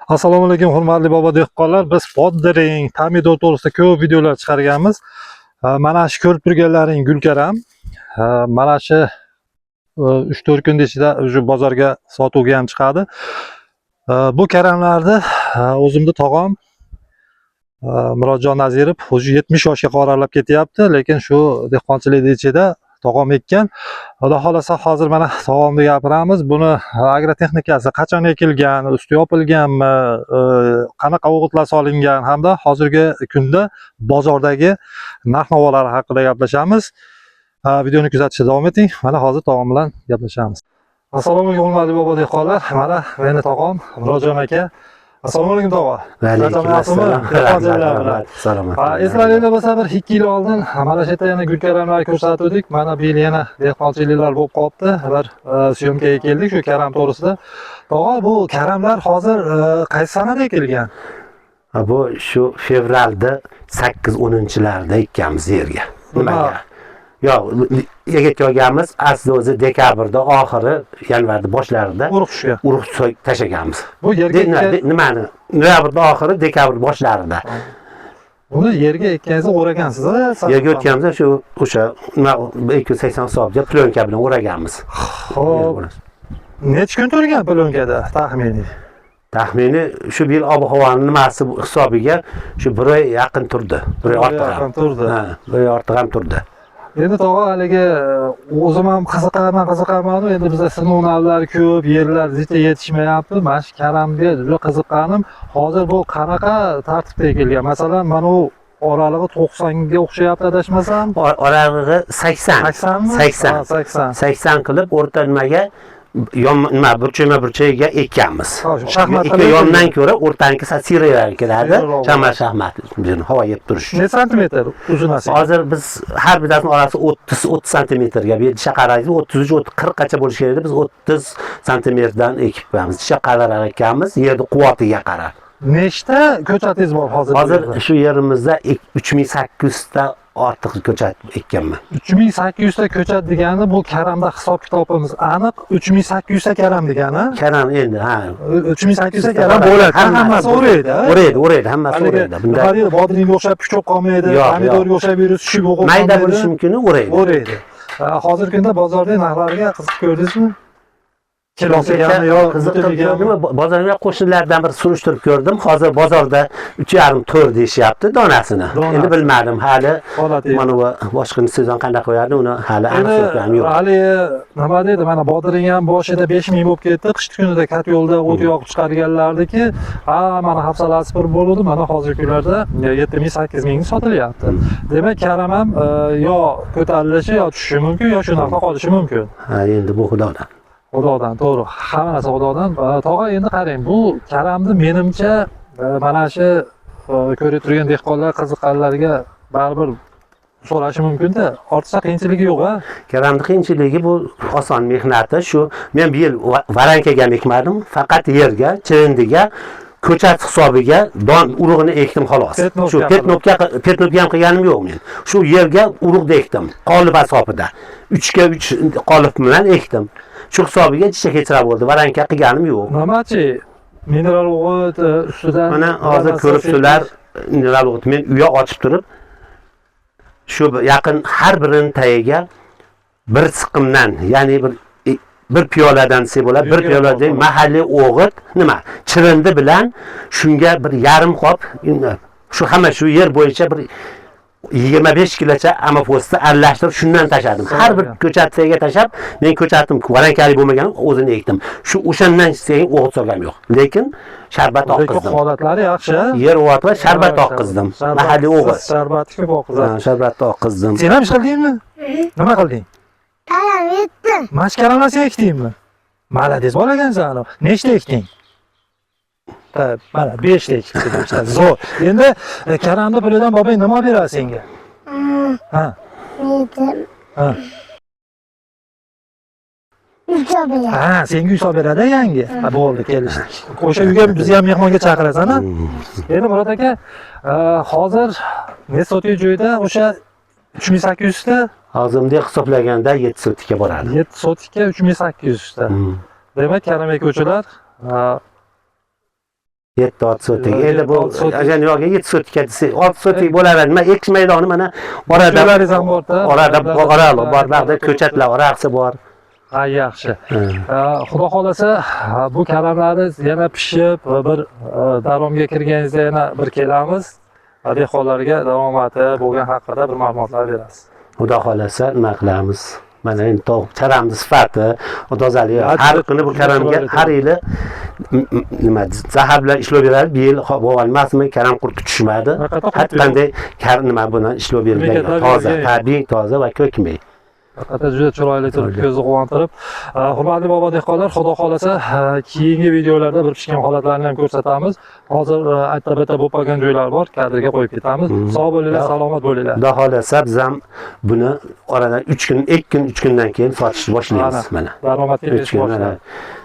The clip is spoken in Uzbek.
Assalomu alaykum, hurmatli bobo dehqonlar. Biz bodring, pomidor to'g'risida ko'p videolar chiqarganmiz. Mana shu ko'rib turganlaring gulkaram. Mana shu 3-4 kun ichida уже bozorga sotuvga ham chiqadi. Bu karamlarni o'zimni tog'am Murodjon Nazirov o'zi 70 yoshga qoralab ketyapti, lekin shu dehqonchilik ichida tog'am ekkan. Xudo xohlasa, hozir mana tog'amni gapiramiz. Buni agrotexnikasi qachon ekilgan, usti yopilganmi, qanaqa o'g'itlar solingan hamda hozirgi kunda bozordagi narx-navolar haqida gaplashamiz. Videoni kuzatishda davom eting. Mana hozir tog'am bilan gaplashamiz. Assalomu alaykum, hurmatli bobo dehqonlar. Mana meni tog'am Murodjon aka. Assalomu alaykum, tog'a. Alaykum assalom. Dehqonchilar bilan. Salomat. Ha, eslaringda bo'lsa, bir 2 yil oldin mana shu yerda yana gulkaramlar ko'rsatuvdik. Mana bu yil yana dehqonchiliklar bo'lib qolibdi. Bir съёмка ga keldik shu karam to'g'risida. Tog'a, bu karamlar hozir qaysi sanada ekilgan? Ha, bu shu fevralda 8-10-larda ekkanmiz yerga. Nimaga? Yo'q, yerga olganmiz. Aslida o'zi dekabrda oxiri, yanvarda boshlarida Urug' tushgan. Urug' tashlaganmiz. Bu yerga Nimani? Noyabrda oxiri, dekabr boshlarida. Buni yerga ekkaningizda o'ragansiz, a? Yerga o'tganimizda shu o'sha nima, 280 hisobga plyonka bilan o'raganmiz. Xo'p, necha kun turgan plyonкада taxminiy? Taxminiy shu yil ob-havoni nimasi hisobiga shu bir oy yaqin turdi. Bir oy Bir oy ortiq ham. Yaqin turdi. Ha, bir oy ortiq ham turdi. Endi tog'a, haligi o'zim ham qiziqaman, qiziqaman. Endi bizda sinov navlari ko'p, yerlar zicha yetishmayapti. Mana shu karamga juda qiziqqanim, hozir bu qanaqa tartibda ekilgan? Masalan, mana u oralig'i 90 ga o'xshayapti, adashmasam. Oralig'i 80. 80 mi? 80. Ha, 80. 80 qilib o'rta nimaga, yon nima, burchakma burchagiga ekkanmiz. Ha, shu shaxmat Ikki qilib yondan ko'ra o'rtaniki sal siyrakroq keladi. Siyrakroq. Shaxmat shaxmat havo yeb turish uchun. Necha santimetr uzunasi? Hozir biz har bittasini orasi 30 30 santimetrga. Bu yerda qaraysiz, 33 30 40 qacha bo'lishi kerak edi. Biz 30 santimetrdan ekib qo'yamiz. Tisha qarar ekanmiz, yerni quvvatiga qarab. Nechta ko'chatingiz bor hozir bu Hozir yerda? Shu yerimizda 3800 ta ortiq ko'chat ekkanman. 3800 ta ko'chat degani, bu karamda hisob kitobimiz aniq, 3800 ta karam degani. Karam endi, ha. 3800 ta karam bo'ladi. Hammasi o'raydi, ha? O'raydi, o'raydi, hammasi Haligi o'raydi. Bunda nima deydi, bodringga o'xshab puchib qolmaydi, Yo'q, pomidorga yo'q. o'xshab virus tushib yo'qolib mayda qolmaydi. bo'lishi mumkin, o'raydi. O'raydi. Ha, hozirgi kunda bozorda narxlarga qiziqib ko'rdingizmi? Kilosigami yo Qiziqib butuniga? ko'rdim, bozorga qo'shnilardan bir surishtirib ko'rdim. Hozir bozorda 3,5 4 deyishyapti donasini. Donasi. Endi bilmadim hali. Holati. Mana bu boshqa sezon qanday qo'yadi, uni hali aniq Endi so'zlarim yo'q. Hali nima deydi, mana bodring ham boshida 5000 bo'lib ketdi. Qish kunida kat yo'lda o't yoqib chiqarganlardiki, ha, mana hafsalasi bir bo'ldi. Mana hozirgi kunlarda 7000 8000 sotilyapti. Demak, karam ham yo ko'tarilishi, yo tushishi mumkin, yo shu narxda qolishi mumkin. Ha, endi bu Xudodan. Xudodan, to'g'ri. Hamma narsa Xudodan. Tog'a, endi qarang, bu karamni menimcha mana shu ko'rib turgan dehqonlar qiziqqanlarga baribir so'rashi mumkin-da. Ortiqcha qiyinchiligi yo'q, a? Karamni qiyinchiligi, bu oson mehnati shu. Men bu yil воронка ga ham ekmadim, faqat yerga, chirindiga, ko'chat hisobiga don urug'ini ekdim, xolos. Пятновка Shu пятновка, пятновка ham qilganim yo'q men. Shu yerga urug'ni ekdim, qolip hisobida. 3 ga 3 qolip bilan ekdim. Shu hisobiga jicha kechra bo'ldi. Воронка qilganim yo'q. Nimachi? Mineral o'g'it ustidan Mana hozir narsa ko'ribsizlar, mineral o'g'it men uya ochib turib, shu yaqin har birini tagiga bir siqimdan, ya'ni bir piyoladan desa bo'ladi, bir Yuzga piyoladek bo'ladi. Mahalliy o'g'it, nima, chirindi bilan shunga bir yarim qop, shu hamma shu yer bo'yicha bir 25 kilocha amofosni aralashtirib, shundan tashladim. Har bir ko'chat tagiga tashlab, men ko'chatim воронка li bo'lmagan, o'zini ekdim. Shu o'shandan keyin o'g'it solganim yo'q. Lekin sharbat Lekin oqqizdim. Holatlari yaxshi. Yer o'g'it va sharbat oqqizdim. Sharbat- Mahalliy o'g'it. Sharbatni ko'p oqqizadi. Ha, sharbatni oqqizdim. Sen ham ish qildingmi? Nima qilding? Karam ekdim. Mana shu karamlar sen ekdingmi? Молодец bola ekansan. Nechta ekding? Ha, mana 5 ta ekibdi, 5 ta. Zo'r. Endi karamni pulidan bobong nima beradi senga? Ha. Yedim. Ha. Uy beradi. Ha, senga uy solib beradi yangi. Ha, bo'ldi, kelishdik. O'sha uyga bizni ham mehmonga chaqirasan, ha? Endi Murod aka, hozir necha sotik joyda o'sha 3800 ta? Hozir bunday hisoblaganda 7 sotikka boradi. 7 sotikka 3800 ta. Demak, karam ekuvchilar 7-6 sotik. Endi bu 6 sotik. ajan yo'q, 7 sotikka desa, 6 sotik bo'ladi. Nima ekish maydoni mana orada Joylaringiz ham bor-da. Orada orali bor, bog'da ko'chatlar orasi bor. Ha, yaxshi. Xudo xolasa bu karamlaringiz yana pishib bir daromga kirganingizda yana bir kelamiz. Dehqonlarga daromadi bo'lgan haqida bir ma'lumotlar berasiz. Xudo xolasa nima qilamiz? Mana endi tovuq karamni sifati, tozaligi. Har kuni bu karamga har yili nima zahar bilan ishlov beradi. Bu yil bo'lmasmi, karam qurti tushmadi. Haqiqatdan Har qurt yo'q. qanday nima buni ishlov berilgan Bekatlar toza, berilgan. tabiiy toza va ko'kmay. Haqiqatdan juda chiroyli turib, ko'zni quvontirib. Hurmatli bobo dehqonlar, Xudo xolasa keyingi videolarda bir pishgan holatlarni ham ko'rsatamiz. Hozir atta-bitta bo'lib qolgan joylar bor, kadrga qo'yib ketamiz. Sog' bo'linglar, salomat bo'linglar. Xudo xolasa biz ham buni oradan 3 kun, 2 kun, 3 kundan keyin sotishni boshlaymiz mana. Daromadga 3 kun mana. boshlaymiz.